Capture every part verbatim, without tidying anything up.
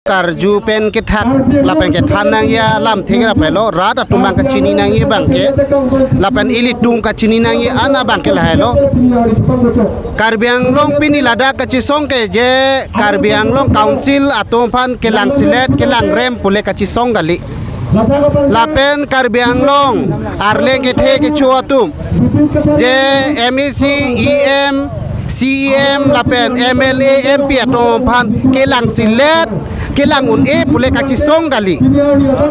karju pen kethak lapen kethan nangji alamthe ke lapu lo, rat atum abang kachini nangji abang ke, lapen ilitum kachini nangji an abang ke lahelo. Karbi Anglong pini ladak kachisong ke je Karbi Anglong Council atum aphan kelangselet kelangrem pule kachisong kali. Lapen Karbi Anglong arleng kethe kecho atum je M A C, E M, C E M lapen M L A, M P atum aphan kelangselet kelang un-e pule kachisong kali.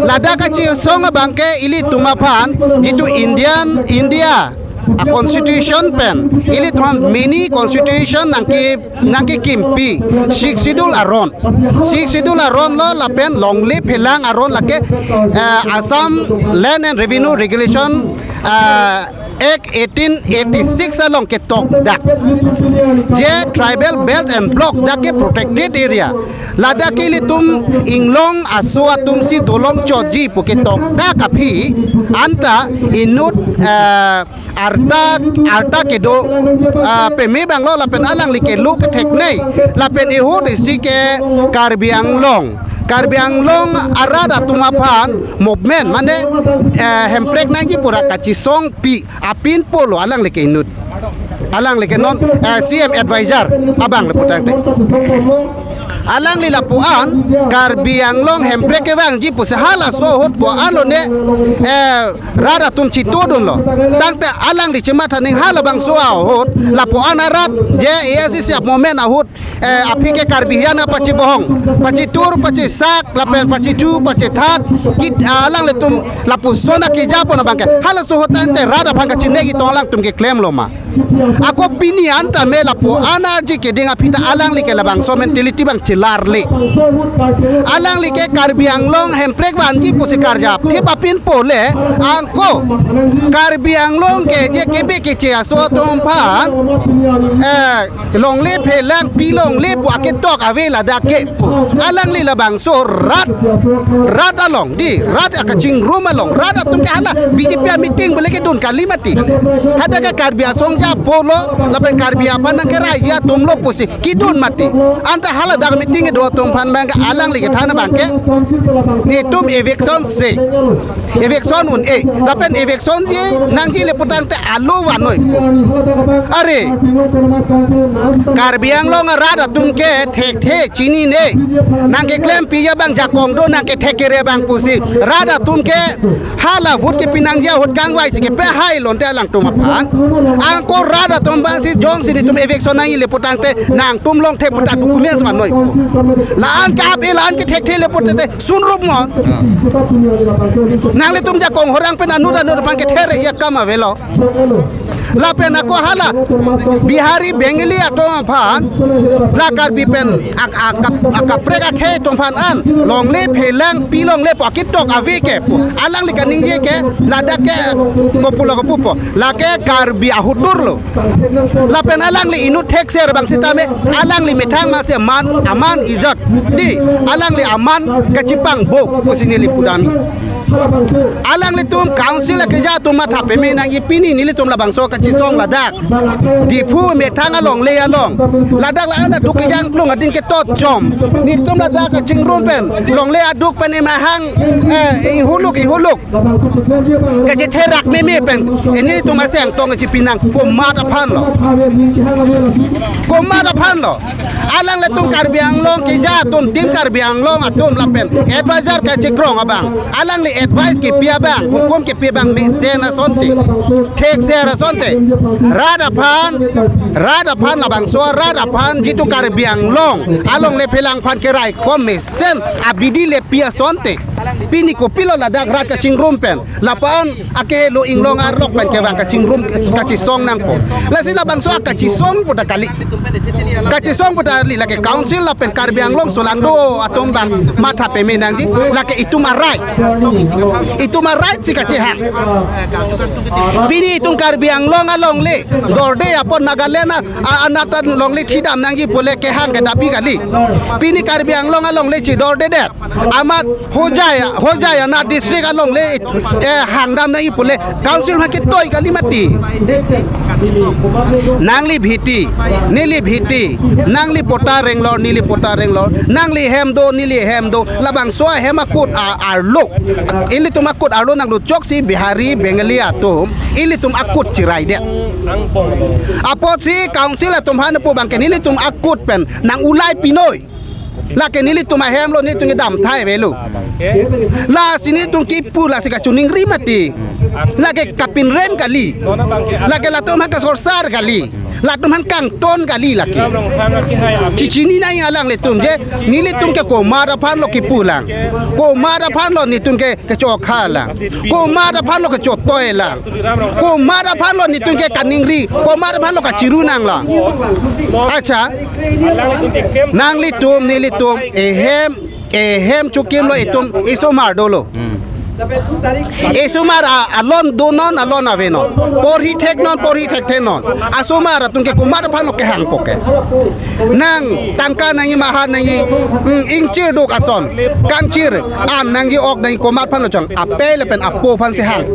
Ladak kachisong abang ke ilitum aphan jitu Indian, India a constitution pen, ilitum mini constitution nangke, nangkekimpi Sixth Schedule aron. Sixth Schedule aron lo lapen longle phelang aron lake, eh, Assam Land and Revenue Regulation, eh, Act eighteen eighty-six along ketokdak. Je tribal belt and blocks dak ke protected area. Ladak ke ilitum inglong aso atum si dolong choji pu ketokdak aphi anta inut, eh, arta, arta kedo, ah, peme abang lo lapen alangli ke lo kethek nei. Lapen ehut isi ke Karbi Anglong, Karbi Anglong arat atum aphan movement mane, eh, hemprek nangji pura kachisongpi apin pulo alangli ke inut. Alangli ke non, eh, C M advisor abang le putangte. Alangli lapu an Karbi Anglong hemprek kevangji pusi halaso ahut ko-an lone, eh, rat atum chitodunlo. Tangte alangli chematha ning halabangso ahut lapu an arat je A I C C movement ahut, eh, aphi ke Karbi hian apachibohong, pachitur, pachisak, lapen pachichu, pachithat, kit, ah, alanglitum lapuson akeja pon abang ke halaso ahut tangte rat aphan kachinei tong alangtum keklemlo ma. Ako pini anta me lapu an arje keding aphi ta alangli ke labangso mentality abang chelarle. Alangli ke Karbi Anglong hemprek vanji pusi karjap thip apin pule angko Karbi Anglong ke je kebe keche aso atum aphan, eh, longle phelang pi longle pu aketok ave ladak ke pu. Alangli labangso rat, rat along di, rat akachingrum along, rat atum ke hala B J P a meeting bole kedun kali mati. Hadak ke Karbi asong ja polo, lapen Karbi aphan nangkerai atumlo pusi kedun mati. Anta haladak meeting kedo atum aphan abang alangli kethan abang ke, netum eviction se, eviction un-e, lapen eviction je nangji le putangte alo vannoi. Are, Karbi Anglong arat atum ke thekthe chinine. Nangkeklempi abang jakong do, nangkethek kere abang pusi rat atum ke hala vote kepi nangji ahut kangvai si kepe hai lonte alangtum aphan. Angko rat atum abang si jongsi netum eviction nangji le putangte nangtum longthe puta documents vannoi. La-an kap-e, la-an kethekthe le putangte sunrup non. Nanglitum jakong horang pen anut anut aphan kethere akam avelo. Lapen ako hala Bihari, Bengali atum aphan, la Karbi pen ak-, ak-, ak-, akaprek akhei atum aphan an longle phelang pi longle pu aketok ave ke pu alangli kaningje ke ladak ke kopulo kopupo, lake Karbi ahutur lo. Lapen alangli inut thekser abang sitame alangli methang masi aman, aman ijat di, alangli aman kachipangbo pusi neli pudam. Alanglitum council akeja atum matha peme nangji, pini nelitum labangso kachisong ladak Diphu methang alongle along, ladak la-an aduk kejang plung adin ketot chom. Netum ladak kachingrum pen longle aduk pen imahang, eh, ihuluk ihuluk kachetherak meme pen, eh, netum aseng tong chipi nang komat aphan lo. Komat aphan lo. Alanglitum Karbi Anglong keja atum, tim Karbi Anglong atum lapen advisor kachikrong abang, alangli advice kepi abang, hukum kepi abang mesen asonte, thekser asonte. Rat aphan, rat aphan labangso, rat aphan jitu Karbi Anglong alongle phelang aphan keraikom mesen abidi le pi asonte. Pini kopilo ladak rat kachingrum pen, lapu-an akehelo inglong arlok pen kevang kachingrum, kachisong nangpo. Lasi labangso akachisong pu ta kali. Kachisong pu ta kali, lake council lapen Karbi Anglong solangdo atum abang matha peme nangji, lake itum arai. Itum a-right si kachehang. Pini itum Karbi Anglong alongle dorde apot Nagaland a, a, anat alongle thidam nangji pule kehang ke dabi kali. Pini Karbi Anglong alongle chidordedet. Amat Hojai, Hojai anat district alongle, eh, hangdam nangji pule council aphan ketoi kali mati. Nangli bhiti, neli bhiti, nangli patta renglor, neli patta renglor, nangli hem do, neli hem do, labangso ahem akut a-, arlo. Ilitum akut arlo nangluchok si Bihari, Bengali atum, ilitum akut chiraidet. Apotsi council atum aphan pu abangke nelitum akut pen nang-ulai pinoi. Lake nelitum ahemlo, nelitum kedam thai avelo. Lasi nelitum kipu lasi kachiningri mati. Lake kapinrem kali. Lake latum aphan kasorsar kali. Latum aphan kangton kali lake. Chichini nai alanglitum je, nelitum ke komat aphanlo kipulang. Komat aphanlo nelitum ke kechokhalang. Komat aphanlo kechotoilang. Komat aphanlo nelitum ke kaningri. Komat aphanlo kachirunanglang. Acha, nanglitum, nelitum, ehem, ehem chokimlo itum, isomar dolo. Isomar a-, alon donon, alon avenon. Porhi theknon, porhi thekthenon. Asomar atum ke komat aphanlo kehangpo ke. Nang tangka nangji, maha nangji, mm, ingchir duk ason. Kangchir, an nangji, ok nangji, komat aphanlo chang. Ape lapen apo aphansi hang.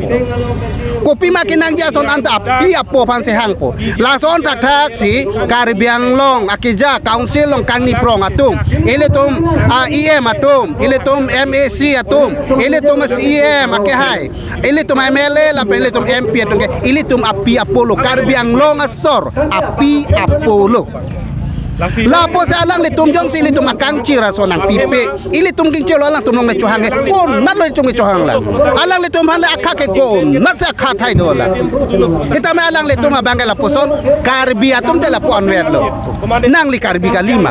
Kopima kenangji ason anta api apo aphansi hangpo. Lason thakthak si Karbi Anglong akeja council along kangni prong atum, ilitum, ah, E M atum, ilitum M A C atum, ilitum C E M akehai, ilitum M L A lapen ilitum M P atum ke, ilitum api apolo, Karbi Anglong asor api apolo. Lapusi alanglitum jongsi ilitum akangchir ason nangpipe, ilitum kingchirlo, alangtum along le chohang ke. Konatlo itum kechohanglang? Alanglitum aphan le akha ke konatsi akha thai dolang? Sitame alanglitum abangke lapuson Karbi atum te lapu anvetlo. Nangli Karbi kalima.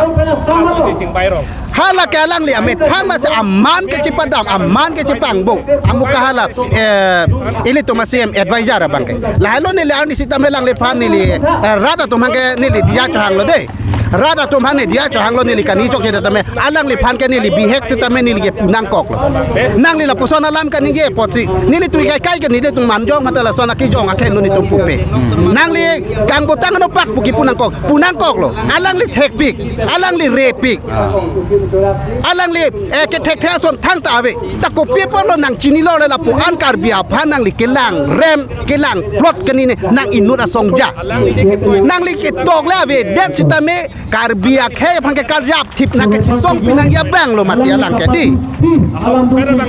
Hala ke alangli amethang masi aman kechepadam, aman kechepangbo. Amuka hala, eh, ilitum a-C M advisor abangke. Lahelo neli arni sitame alangliphan neli, eh, rat atum aphan ke neli diya chohanglo de. Rat atum aphan neli diya chohanglo, neli kani chokche tame, alangliphan ke neli bihek sitame neli kepu nangkoklo. Nangli lapuson alam kaningje apotsi, nelitum kaikai ke nelitum manjong mata lason akejong akhei nelitum pupe. Nangli kangpotang ano pak pu kipu nangkok, pu nangkoklo. Alangli thekpik, alangli repik. Alangli, eh, kethekthe ason thangta ave. Ta kopi apotlo nangchinilo le lapu-an Karbi aphan nangli kelangrem, kelangplot kanine nang inut asongja. Nangli ketok le avedet sitame Karbi akhei aphan ke karjap thip nang kechisongpi nangji abanglo mati alang ke di.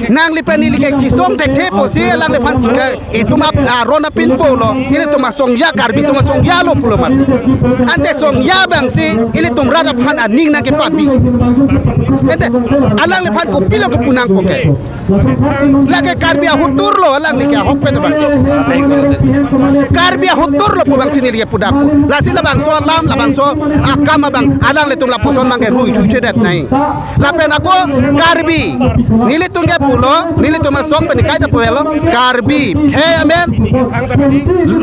Nangli pen neli kechisong thekthe pusi alangliphan ke itum ap-, aron apinpolo, ilitum asongja, Karbi atum asongjalo pulo mati. Ante songja abangsi ilitum rat aphan aning nangkepabi. Ante alangliphan kopilo kepu nangpo ke? Lake Karbi ahutturlo alangli ke ahokpet abang. Karbi ahutturlo pu abangsi neli kepu dak. Lasi labangso alam, labangso akam abang alanglitum lapuson abangke rui rui chedet nai. Lapen ako Karbi, nelitum ke pulo, nelitum asong pen kaita pulo, Karbi khei amen,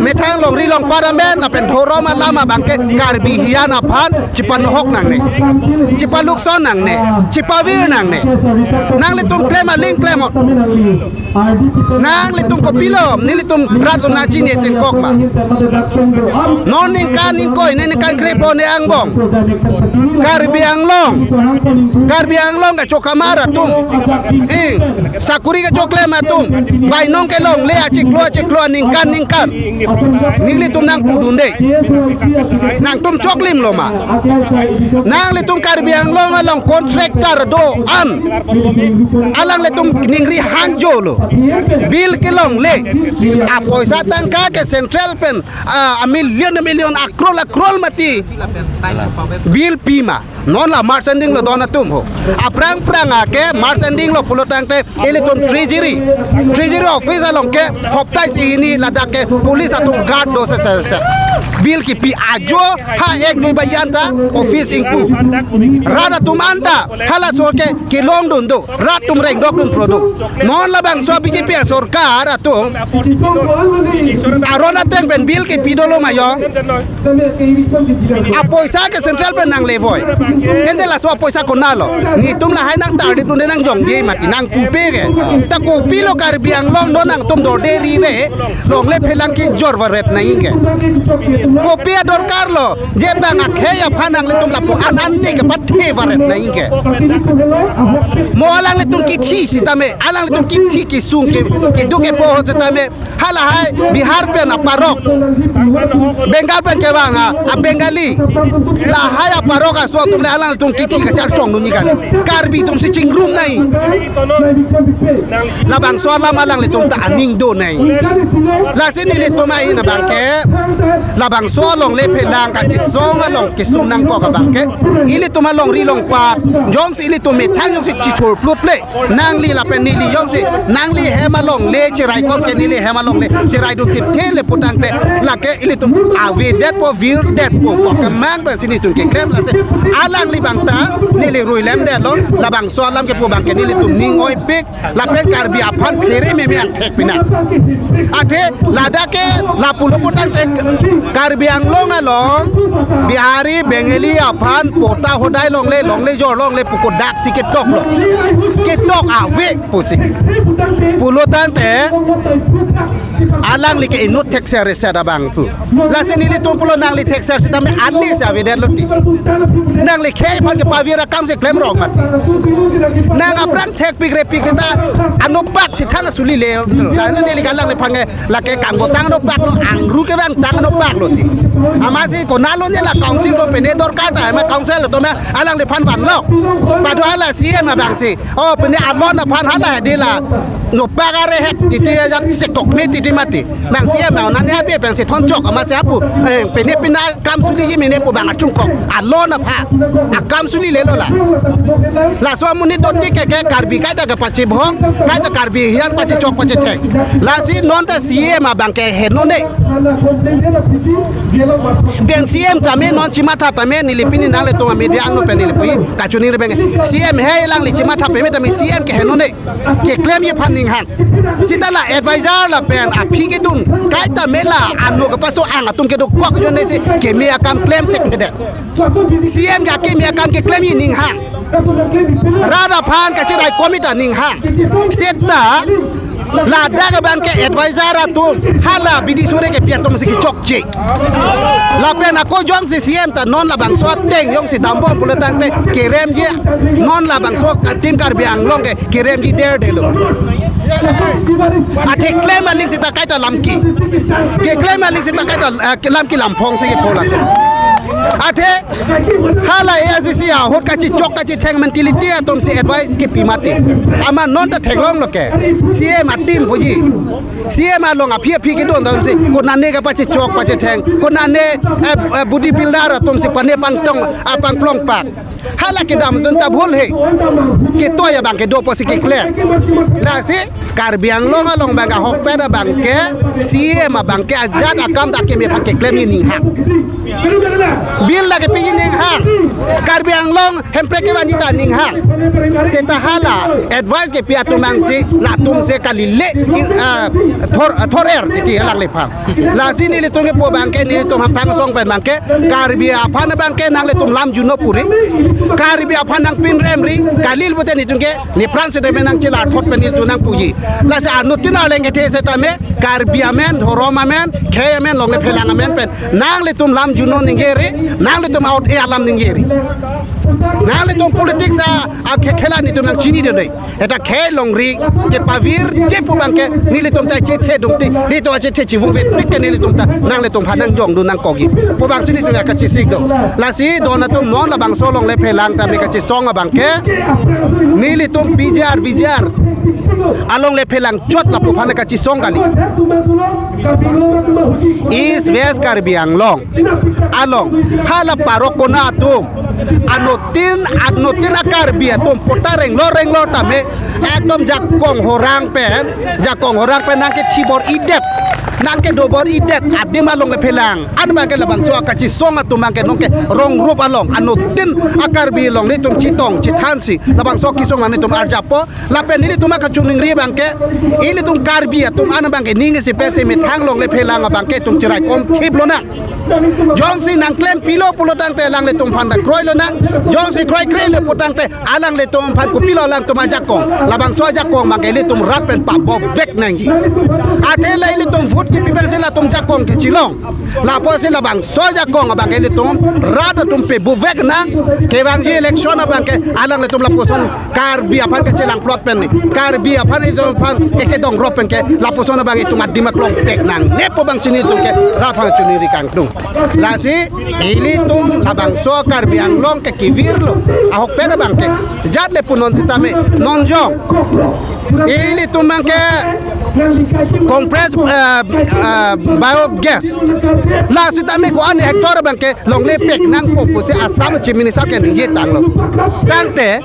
methang longri longpat amen, lapen dhorom alam abangke Karbi hiyan aphan chepanohok nangne, chepalukson nangne, chepavir nangne. Nanglitum klem aling klemnon. Nanglitum kopilo, nelitum rat atum nangchini tingkok ma? Non ningkan ingkoi, ne ningkan krepho ne angbong. Karbi Anglong, Karbi Anglong kachokamar atum, eh, sakuri kachoklem atum, bainong kelongle achiklo achiklo aningkan ningkan. Nelitum nangpudunde. Nangtum choklimlo ma? Nanglitum Karbi Anglong along contractor do-an, alanglitum ningri hanjolo. Bill kelongle. Apoisa tangka ke central pen, ah, a million a million, a crore a crore mati bill pima. Non la March ending lo don atum ho. Aphrang phrang ake March ending lo pulo tangte ilitum treasury, treasury office along ke hoptai si hini ladak ke police atum guard do se se se. Bill kipi ajo ha ek dui baji anta office ingpu. Rat atum anta halaso ke kelongdun do. Rat atum rengdokdun pro do. Non labangso B J P asorkar atum aron ateng pen bill kipi dolo ma yo. Apoisa ke central pen nangle voi. Ente laso apoisa konatlo? Netum lahai nangtarlipdunde, nangjongje mati, nangpupe ke. Ta kopilo Karbi Anglong non nangtum dorde rire longle phelang kejor varet nangji ke? Kopi adorkar lo? Je bang akhei aphan nanglitum lapu-an an ne kepathe varet nangji ke? Mo alanglitum kithi sitame, alanglitum kithi kesung ke, keduk kepo ahut sitame, halahai Bihar pen aparok, Bengal pen kevang a, a Bengali, lahai aparok aso atum le alanglitum kithi kacharchongdunji kali. Karbi atum si chingrum nangji. Labangso alam alanglitum ta aning do nangji. Lasi nelitum ahin abangke, labangso alongle phelang kachisong along kesung nangkok abangke, ilitum alongri longpat jongsi ilitum methang jongsi chichorplut le, nangli lapen neli jongsi nangli hem alongle cheraikon ke, neli hem alongle cheraidun thipthe le putangte, lake ilitum avedetpo, virdetpo, ko kemang pensi nelitum keklem. Lasi alangli abang ta neli ruilemdetlo. Labangso alam kepu abangke nelitum ning oipik, lapen Karbi aphan phere meme angthek pinang. Athe ladak ke lapulo putangte Karbi Anglong along Bihari, Bengali aphan pota hodai longle, longle jor longle pu kodaksi ketoklo. Ketok ave pusi. Pulotangte alangli ke inut thekser reset abang pu. Lasi nelitum pulo nangli thekser sitame alangli si avedetlo ti. Nangli khei aphan kepavir akam si klemrong mati. Nang aphrang thekpik repik sita anopak si thang asuli le. La neli kalang le phange lake kangbotang anopak lo, angru kevangtang anopak lo ti. Amatsi konatlo ne la council do pene dorkar ta, ma council do ma alangliphan vanlo. Padahal la C M abang si, o pene alon aphan hala de la nopak arehek titi ajat sekok me titi mati. Bang C M nang nane abe bang si thon chok amatsi apu. Eh, pene pina akam suliji mene pu bang achungkok. Alon aphan akam suli lelo la. Laso amonit dotik ke, ke Karbi kaita kepachibhong, kaita Karbi hian pachichok pachitheng. Lasi non ta C M abang ke henone. Pen C M tame non chimatha tame neli pini nanglitum amedia angno pen neli puji. Kachuni rebeng C M he alangli chimatha peme tame C M ke henone. Keklemji aphan ninghang. Sita la advisor lapen aphi kedun kaita mela ano kepaso ang atum kedokok jone si keme akam klem thekthedet. C M ke akeme akam keklemji ninghang. Rat aphan kacherai komita ninghang. Seta ladak abang ke advisor atum hala bidi sore kepi atum si kechokche. Lapen ako jongsi C M ta non labangso ateng jongsi dambom pulotangte keremji, non labangso ka-, tim Karbi Anglong ke keremji derdelo. Athe klem aling sita kaita lamki. Keklem aling sita kaita, eh, lamki lamphong si pola. Athe hala A I C C ahut kachichok kachitheng mentality atum si advice kipi mati. Amat non ta theklonglo ke. C M atim puji. C M along aphi aphi kedun atum si konane kapachichok pachitheng, konane, eh, eh, body builder atum si pane pangtong, ah, pangplong pak. Hala kedamdun ta bhul he. Ketoi abang ke dopo si keklem. Lasi Karbi Anglong along abang ahokpet abang ke C M abang ke ajat akam ta keme aphan keklemji ninghang. Bill lake piji ninghang. Karbi Anglong Hemprek kevanji ta ninghang. Seta hala advice kepi atum abang si latum si kalile, ah, thor, ah, thor er titi alangliphan. Lasi nelitum kepu abang ke nelitum Hemphangsong pen abang ke Karbi aphan abang ke nanglitum lam juno puri. Karbi aphan nangpinremri. Kalil pute nelitum ke nepran sitame nangchelar thot pen nelitum nangpuji. Lasi anuttin arleng kethe sitame Karbi amen, dhorom amen, khei amen, longle phelang amen pen nanglitum lam juno ningjeri, nanglitum out e alam ningjeri. Nanglitum politics a, a khe-, khela nelitum nangchinidun dei. Eta khei longri kepavirji pu abang ke nelitum ta chethe dungti, nelitum achethe chivungve tik ke nelitum ta nanglitum aphan nangjongdun nangkokji pu abang si nelitum ya kachesik do. Lasi don atum non labangso longle phelang tame kachesong abang ke nelitum P G R, V G R alongle phelang chot lapu aphan kachesong kali. East West Karbi Anglong along hala parok konat atum anuttin, anuttin a Karbi atum pota renglo renglo tame ekdom jakong horang pen, jakong horang pen nangkethibor-idet. nangke dobor-idet adim along le phelang an abangke labangso kachisong atum abangke nonke rong rup along anuttin a-Karbi along nelitum chetong chethansi labangso kesung nelitum arjappo. Lapen nelitum akachiningri abangke, ilitum Karbi atum an abangke ning isi pensi methang along le phelang abangke itum cheraikom thip lonang. Jongsi nangklem pilo pulo tangte alanglitum aphan ta kroi lonang. Jongsi kroikre le pu tangte alanglitum aphan kopilo alangtum ajakong, labangso ajakong abangke ilitum rat pen pabovek nangji. Athe la ilitum vote kipi pensi latum jakong kechelong. Lapusi labangso ajakong abangke ilitum rat atum pabovek nang. Kevangji election abangke alanglitum lapuson Karbi aphan kechelang plot pen ni, Karbi aphan itum aphan ekedong rop pen ke lapuson abang itum adim aklong pek nangne pu abang si nelitum ke rat aphan chiningri kangtung. Lasi ilitum labangso Karbi Anglong ke kevirlo ahok pen abangke jat le punon sitame non jong ilitum abangke compressed uh, uh, biogas la sitame ko-an hectare abangke longle pek nangpo pusi Assam Chief Minister ke ningje tanglo. Tangte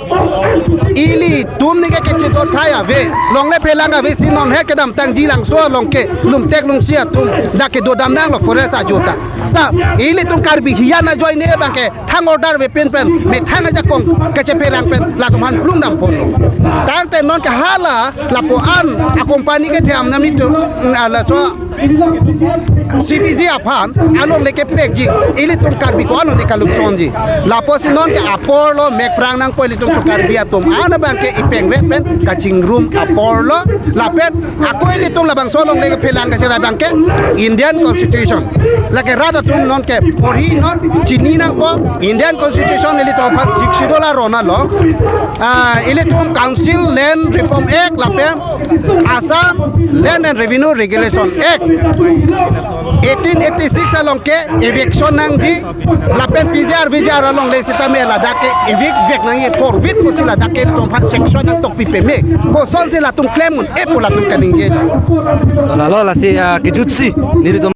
ilitum ningke kechito thai ave, longle phelang ave si non he kedamtangji Langso along ke lumtek lungsi atum dak kedodam nanglo forest ajo ta. Ta ilitum Karbi hiyan ajoine abangke thang order ave pin pen methang ajakong kachepherang pen latum aphan plung damponlo. Tangte nonke hala lapu-an a-company kethe amnam itum, mm, laso C B G aphan along le kepekji, ilitum Karbi ko along le kaluksonji. Lapusi nonke aporlo mekprang nangpo ilitum so Karbi atum an abangke ipengvet pen kachingrum aporlo. Lapen ako ilitum labangso along le kephelang kacherai abangke Indian Constitution. Lake rat atum nonke porhi non chini nangpo Indian Constitution ilitum aphan Sixth Schedule aron along, ah, ilitum Council Land Reform Act lapen Assam Land and Revenue Regulation Act eighteen eighty-six along ke eviction nangji lapen P G R V G R along le sitame ladak ke evict vek nangji, forfeit pusi ladak ke ilitum aphan sanction nangtokpi peme. Kosonsi latum klem un-e pu latum kaningjelo. To lalo lasi, ah, kejutsi nelitum